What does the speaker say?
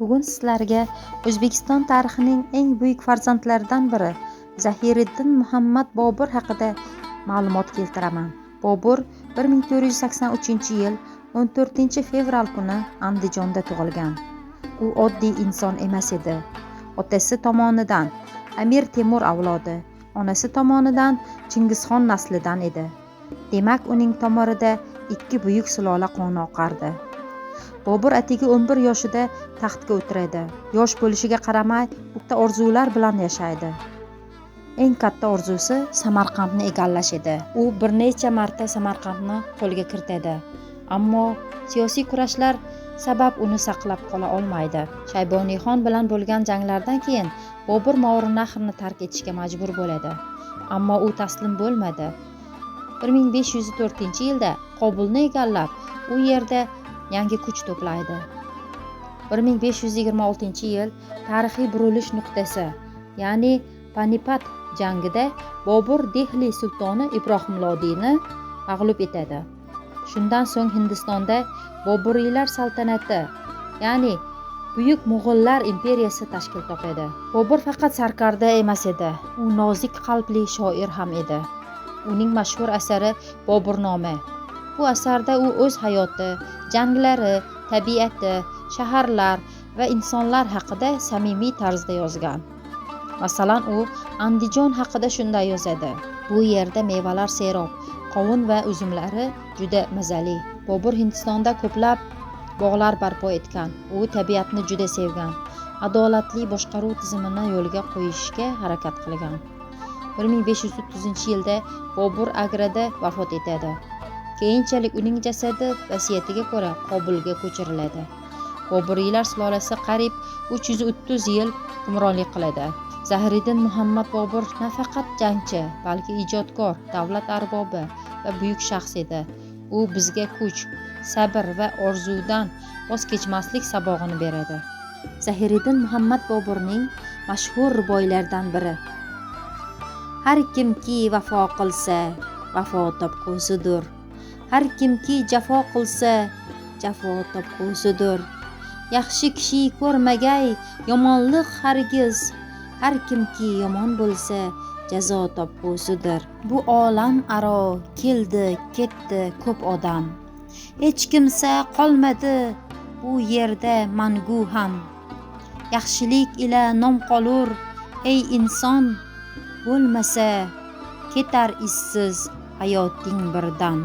Bugun sizlarga O'zbekiston tarixining eng buyuk farzandlaridan biri Zahiriddin Muhammad Bobur haqida ma'lumot keltiraman. Bobur 1483-yil 14-fevral kuni Andijonda tug'ilgan. U oddiy inson emas edi. Otasi tomonidan Amir Temur avlodi, onasi tomonidan Chingizxon naslidan edi. Demak, uning tomirida ikki buyuk sulola qoni oqardi. Bobur atigi 11 yoshida taxtga o'tiradi. Yosh bo'lishiga qaramay, katta orzular bilan yashaydi. Eng katta orzusi Samarqandni egallash edi. U bir necha marta Samarqandni qo'lga kiritadi. Ammo siyosiy kurashlar sabab uni saqlab qola olmaydi. Shayboniyxon bilan bo'lgan janglardan keyin Bobur Movarounnahrini tark etishga majbur bo'ladi. Ammo u taslim bo'lmadi. 1504-yilda Qobulni egallab, u yerda yangi kuch to'playdi. 1526-yil tarixiy burilish nuqtasi, ya'ni Panipat jangida Bobur Dehli sultoni Ibrohim Lodiyni mag'lub etadi. Shundan so'ng Hindistonda Boburiylar saltanati, ya'ni Buyuk Mo'g'ullar imperiyasi tashkil topadi. Bobur faqat sarkarda emas edi, u nozik qalbli shoir ham edi. Uning mashhur asari Boburnoma. Bu asarda u o'z hayoti, janglari, tabiati, shaharlar va insonlar haqida samimiy tarzda yozgan. Masalan, u Andijon haqida shunday yozadi: Bu yerda mevalar serob, qovun va uzumlari juda mazali. Bobur Hindistonda ko'plab bog'lar barpo etgan. U tabiatni juda sevgan. Adolatli boshqaruv tizimini yo'lga qo'yishga harakat qilgan. 1530-yilda Bobur Agrada vafot etadi. Keyinchalik uning jasadi vasiyatiga ko'ra Qobulga ko'chiriladi. Boburiylar sulolasi qariyb 330 yil hukmronlik qiladi. Zahiriddin Muhammad Bobur nafaqat jangchi, balki ijodkor, davlat arbobi va buyuk shaxs edi. U bizga kuch, sabr va orzudan voz kechmaslik sabog'ini beradi. Zahiriddin Muhammad Boburning mashhur ruboiylaridan biri. Har kimki vafo qilsa, vafo topqusidir. Har kimki jafo qilsa, jafo topqusidir. Yaxshi kishi ko'rmagay yomonlik hargiz. Har kimki yomon bo'lsa, jazo topqusidir. Bu olam aro keldi, ketdi ko'p odam. Hech kimsa qolmadi bu yerda mangu ham. Yaxshilik ila nom qolur, ey inson, bo'lmasa ketar izsiz hayoting birdam.